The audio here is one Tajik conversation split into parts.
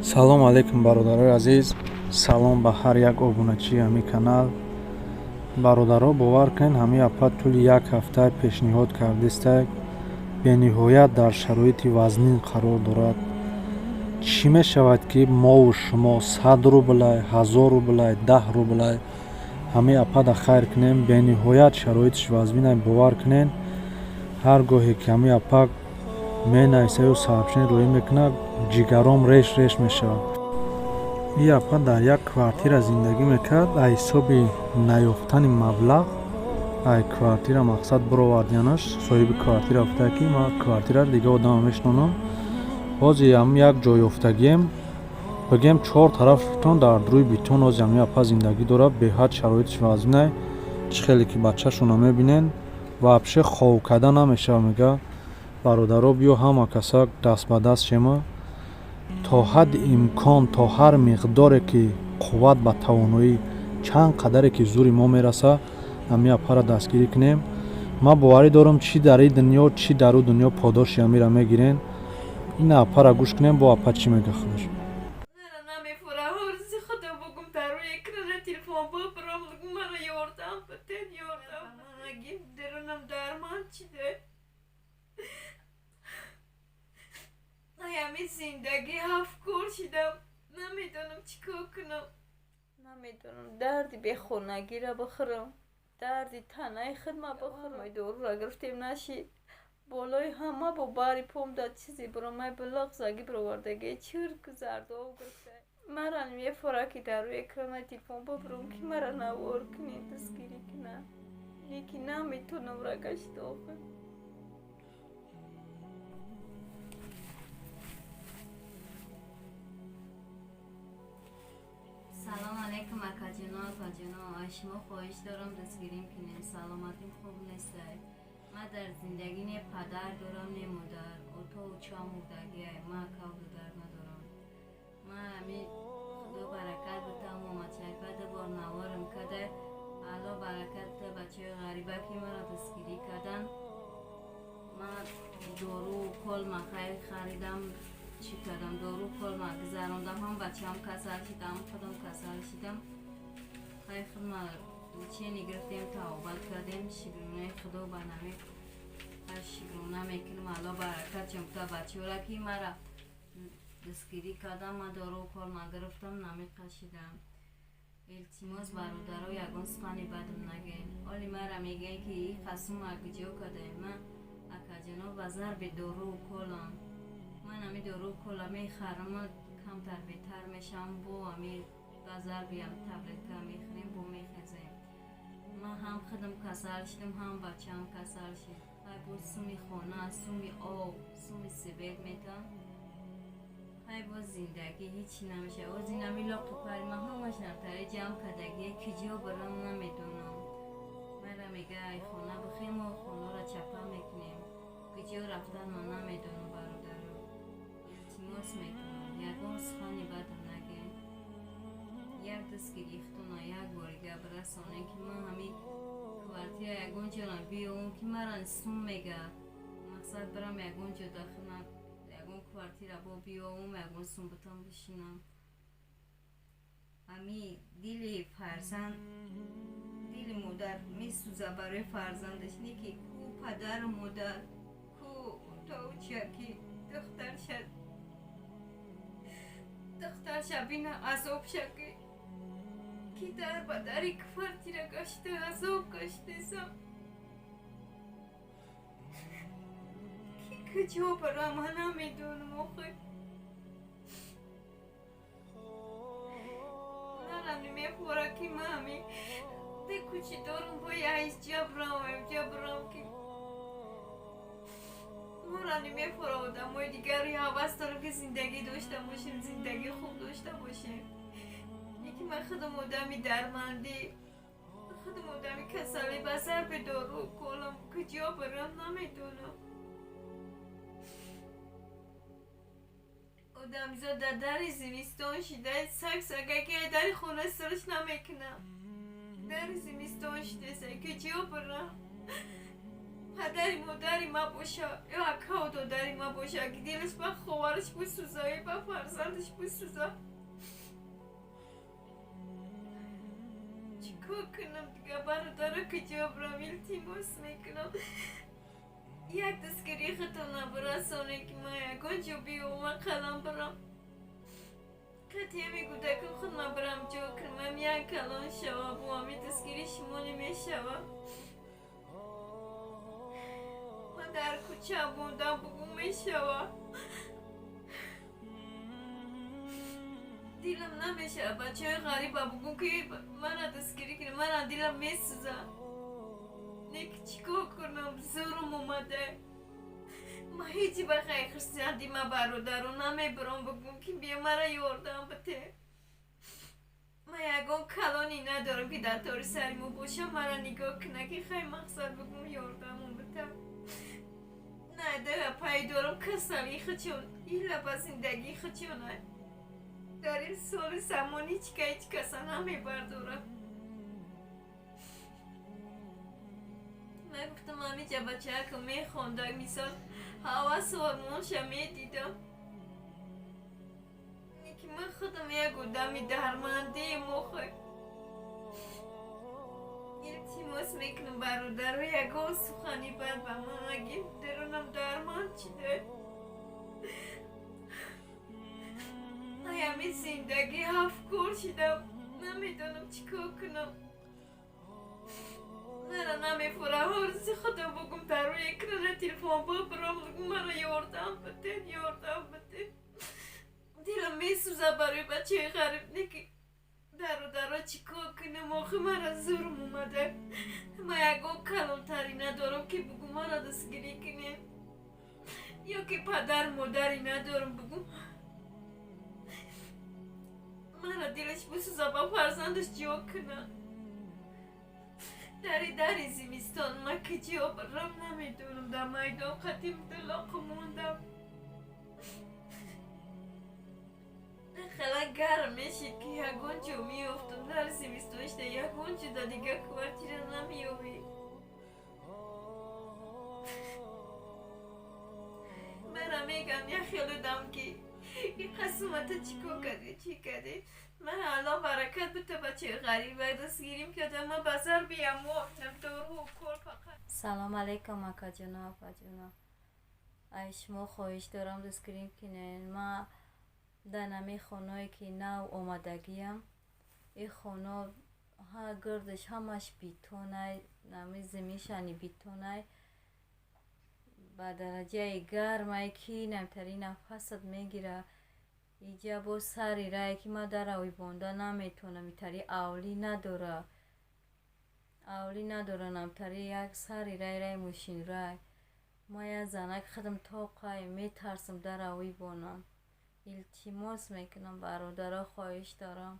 Салом алейкум, бародарои азиз, салом ба ҳар як обуначии ҳамин канал. Бародаро, бовар кунед, ҳамин апа тӯли як ҳафта пешниҳод кардиста, бениҳоят дар шароити вазнин қарор дорад. Чӣ мешавад, ки мову шумо 100 рублай, 1000 рублай, 10 рублай ҳамин апада хайр кунем? Бениҳоят шароитиш вазнинай, бовар кунед. Ҳар гоҳе ки ҳамин апа менависа ё сообщение роӣ мекунад, ҷигаром реш реш мешавад. И апа дар як квартира зиндагӣ мекард. Аз ҳисоби наёфтани маблағ ай квартира мақсад бировардиянаш. Соҳиби квартира гуфта, ки ман квартираро дига одама мешинонам. Ҳозир ҳам як ҷой ёфтагием, бигем, чор тарафтон дар рӯи бетон. Ҳозир ҳамин апа зиндагӣ дорад, беҳад шароитиш вазнинай. Чӣ хеле ки бачашонро мебинен, вообще хов карда намешавад. Мега: «Бародаро, биё, ҳама каса даст ба даст шема, то ҳадди имкон, то ҳар миқдоре ки қувват ба тавоноӣ, чанд қадаре ки зури мо мераса, ҳамин апара дастгирӣ кунем». Ман боварӣ дорам, чӣ дар ин дунё, чӣ дар ӯ дунё подоши ҳамира мегирен. Ин апара гӯш кунем, бо апа чӣ мега худаш. Мара намефура, ҳурзи худо бугум, дар рӯи экрана телефон бибирам, мара ёрдам битен, ёрдам. Манагим дарунам дарманд чида. Аями зиндагӣ ҳафткор шидам, намедонам чӣ кор кунам. Намедонам дарди бехонагиро бихӯрам, дарди танаи худма бихӯрам. Дорура гирифтем, нашид. Болои ҳама бо бари пом да чизе биромай, билоқ заги бировардаги, чирк зардоб гирифта. Мара мефора, ки дар рӯи экрана телефон бибирам, ки мара навор кунед, дастгирӣ кунад, лекин наметонам рагашт охир. Салом алейкум, акаҷоно, апаҷоно. Аз шумо хоҳиш дорам, дастгирим кунем. Саломатим хуб нестай. Ман дар зиндагӣ не падар дорам, не модар. Ото учам мурдагиай. Ман акав дудар надорам. Ман ҳами худо баракат бита, момадшарифа ду бор наворам када. Алло баракат бита бачаҳои ғариба, ки маро дастгирӣ кардан. Ман дору колма хайр харидам, чӣ кардам, дору колма гузарондам. Ҳам бачаам касал шидам, худам касал шидам. Хай, худма лечение гирифтем, тавобат кардем. Шукронаи худо ба нами шукрона мекунам. Алло баракат чунта бачаҳора, ки мара дастгирӣ кардам. Ман дору колма гирифтам, намеқашидам. Илтимос, бародаро, ягон сухани бадам нагӯед. Оли мара мегӯянд, ки и қасума куҷо кардаем. Ман, акаҷоно, ба зарби дору колам. Ман ҳами дору кола мехарам, камтар беҳтар мешавам. Бо ҳами ба зарбиам таблетка мехӯрем, бо мехезем. Ман ҳам худам касал шидам, ҳам бачаам касал шид. Хай, бо суми хона, суми об, суми свет метам. Хай, бо зиндагӣ ҳечи намешавад. Ози нами лоқи пари ман ҳамаш намтаре ҷамъ кардагие, киҷо барам, намедонам. Мара мега: «Ай хона бихем, мо хонаро чапа мекунем». Куҷо рафтан ман намедонам. Бародаро, илтимос мекунам, ягон сухани бадам нагӯед. Як дастгирихтона як борига бирасонем, ки ман ҳамин квартира ягон ҷора биёвам, ки мара сум мега. Мақсад, бирам ягон ҷо дахна, ягон квартира бо биёвам, ягон сум битам, бишинам. Ҳами дили фарзанд, дили модар месӯза барои фарзандаш. Не ки ку падару модар, ку тауча, ки духтарша бина, азоб ша, ки дар ба дари квартира гашта, азоб кашидесам. Ки куҷо барам, ман намедонам охир. Мара мефора, ки ман ҳами ду кӯчи дорум, бояд инҷа бирам, инҷа бирам, ки мара намефора. Одамои дигари ҳавас дорам, ки зиндагӣ дошта бошем, зиндагии хуб дошта бошем, лекин ман худам одами дармандӣ, худам одами касалӣ, ба зарби дору колам, куҷо барам, намедонам. Одамизод дар дари зимистон шида, саг сагаки дари хона сирш намекунам. Дари зимистон шида, куҷо барам? Падари модари ма боша ё акаву додари ма боша, ки дилаш ба ховараш бисӯза ё ба фарзандаш бисӯза. Чӣ кор кунам дига, бародаро, куҷо бирам? Илтимос мекунам, як дастгирии худтона бирасонед, ки ман ягон ҷо биёман қалам бирам. Қатъия мегӯдакам худ ман бирам ҷо кунам, як калон шава, бо ҳами дастгирии шумо намешава. Ман дар кӯча мондам, бугӯ мешава. Дилам намешава бачаҳои ғариба бугӯ, ки мана дастгирӣ кунед, мана дилам месӯза. Не ки чӣ кор кунам, зӯрум омада. Ман ҳеҷ ба хайрхурсанди ма бародаро намебарам, бугӯм, ки биё мара ёрдам бите. Ман ягон калоне надорам, ки дар тори сари мо боша, мара нигоҳ куна, ки хай мақсад бугӯм ёрдамон бита. На пай дорам, касалии худшон ила ба зиндагии худшона. Дар ин соли замон ҳеҷ ка ҳеҷ каса намебардорад. Ман гуфтам, ҳамиҷа бачаакам мехонда, мисол ҳавасу ормонша медидам. Ки ман худам як одами дармандеем охир. Илтимос мекунам, бародаро, ягон сухани бад ба ман нагем, дарунам дарманд шуда. Ай ҳамин зиндагӣ ҳафткор шидам, намедонам чӣ кор кунам. Мара намефурам, ҳаррӯзи худо бугум дар рӯи экрана телефон бибирам, бугум мара ёрдам бидед, ёрдам бидед. Дилам месӯза барои бачаи ғариб, не ки бародаро чӣ кор кунам охир, мара зӯрум омада. Ман ягон калонтарӣ надорам, ки бугум мара дастгирӣ кунед, ё ки падару модаре надорам, бугум мара дилаш бисӯза, ба фарзандаш ҷо кунад. Дари дари зимистон ман ки ҷо бирам намедонам, дар майдон қатим дилоқу мондам. Хела гарм мешид, ки ягон ҷо меёфтам. Дар зимистон шуда ягон ҷо дар дигар квартира намеёбӣ. Мара мегам як хел одам, ки ин қисмата чӣ кор кардӣ, чӣ кардӣ. Ман Аллоҳ баракат бита, бачаи ғариба дастгирим кардам, ман ба зарби амвотам дору кор фақат. Салом алейкум, акаҷоно, апаҷоно. Ай шумо хоҳиш дорам, дастгирим кунед. Ма дар нами хонаое ки нав омадагиям, ин хона гирдаш ҳамаш бетонай, нами зимишани бетонай, ба дараҷаи гармай, ки намтари нафасат мегира. Иҷа боз сари рае, ки ман дар авибонда наметавонам, итари авлӣ надора, авлӣ надора, намтари як сари рай, рай мошинрай. Ман як занак худам тоқай метарсам дар авибонам. Илтимос мекунам, бародаро, хоҳиш дорам,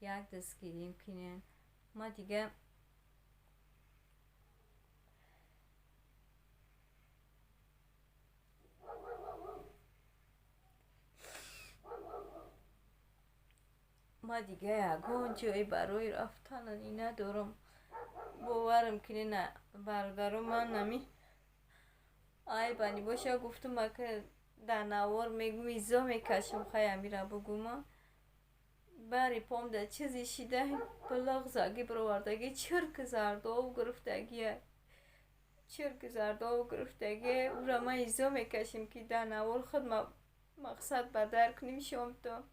як дастгирим кунед. Ма дига ягон ҷое барои рафтанани надорам. Боварам кунед, бародаро, ман нами айбани боша гуфтум, ака дар навор мегум, изо мекашам, хай амира бугума. Бари пом да чизе шида, билоғ заги бировардаги, чирки зардоб гирифтагия, чирки зардоб гирифтагия. Ура ман изо мекашем, ки дар навор худ мақсад ба дар кунем шомто.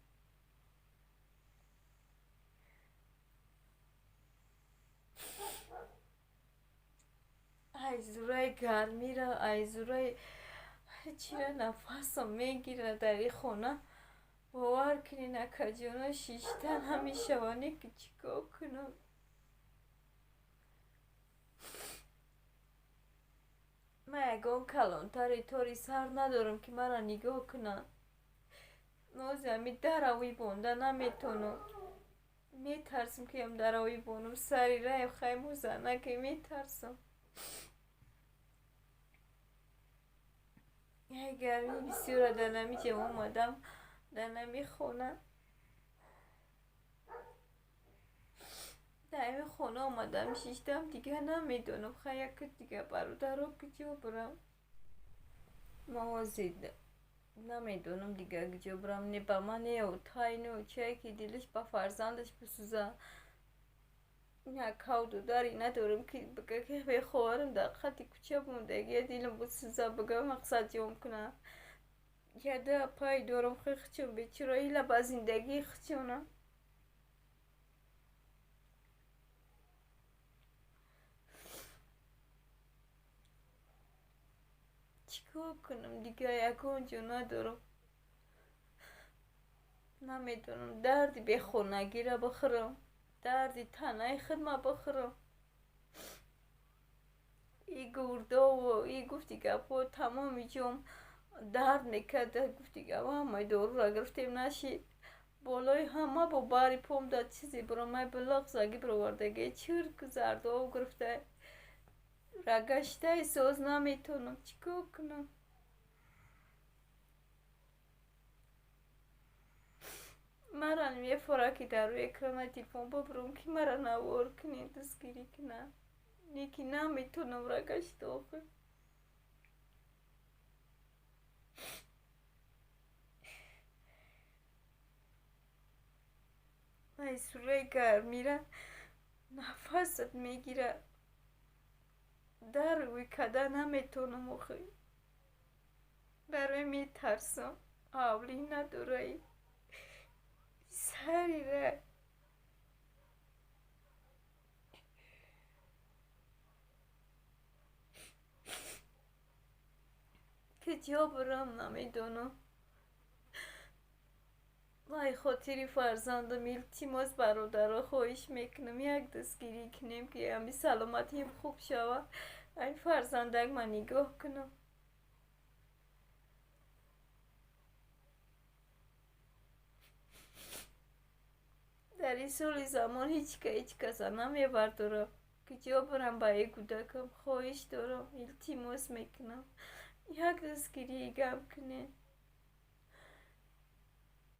Ай зураи гармира, ай зураи чира нафасам мегира дар ин хона. Бовар кунед, акаҷоно, шишта намешава, не ки чӣ кор кунам. Ман ягон калонтари тори сар надорам, ки мара нигоҳ кунад. Нози ҳами даравӣ бонда наметавонам, метарсам, ки ам даравӣ бонам сари рай хайму занаке метарсам. Ай гармӣ бисёра, дар нами ҷо омадам, дар нами хона. Дар ҳамин хона омадам шиштам, дига намедонам, хай яке дига бародаро куҷо бирам. Ман ҳозир намедонам дига куҷо бирам. Не ба ман, не отай, не очае ки дилаш ба фарзандаш бисӯза. Якав додаре надорам ки бига ки беховарам дар хати кӯча мондагия, дилам бисӯза, бига мақсад ҷом кунам. Яда апай дорам, хи хичон бечора ила ба зиндагии хичонам. Чӣ кор кунам дига, ягон ҷо надорам. Намедонам, дарди бехонагиро бихӯрам, дарди танаи худма бихӯрам. И гурдову и гуфти гапҳо тамоми ҷом дард мекард. Гуфти гапҳо ҳамаи доруро гирифтем, нашид. Болои ҳама бо бари пом дар чизе биромай билоқ заги бировардаги чирк зардоб гирифта. Рагаштаи соз наметонам, чӣ кор кунам? Мара мефора ки дар рӯи экрана телефон бибурам ки мара навор кунед, дастгирӣ кунад. Лекин наметонам рагашта охир. Ай сураи гармира нафасат мегирад. Дар рӯй када наметонам охир. Барои метарсам. Ҳавлӣ надораи. Сари рай. Куҷо бирам намедонам. Вай хотири фарзандам илтимос бародаро хоҳиш мекунам, як дастгирӣ кунем ки ҳами саломатиам хуб шавад. Ай фарзандак ман нигоҳ кунам. Дар ин соли замон ҳеҷ каса намебардорам. Куҷо бирам ба ин кӯдакам? Хоҳиш дорам, илтимос мекунам. Як дастгирии гап кунед.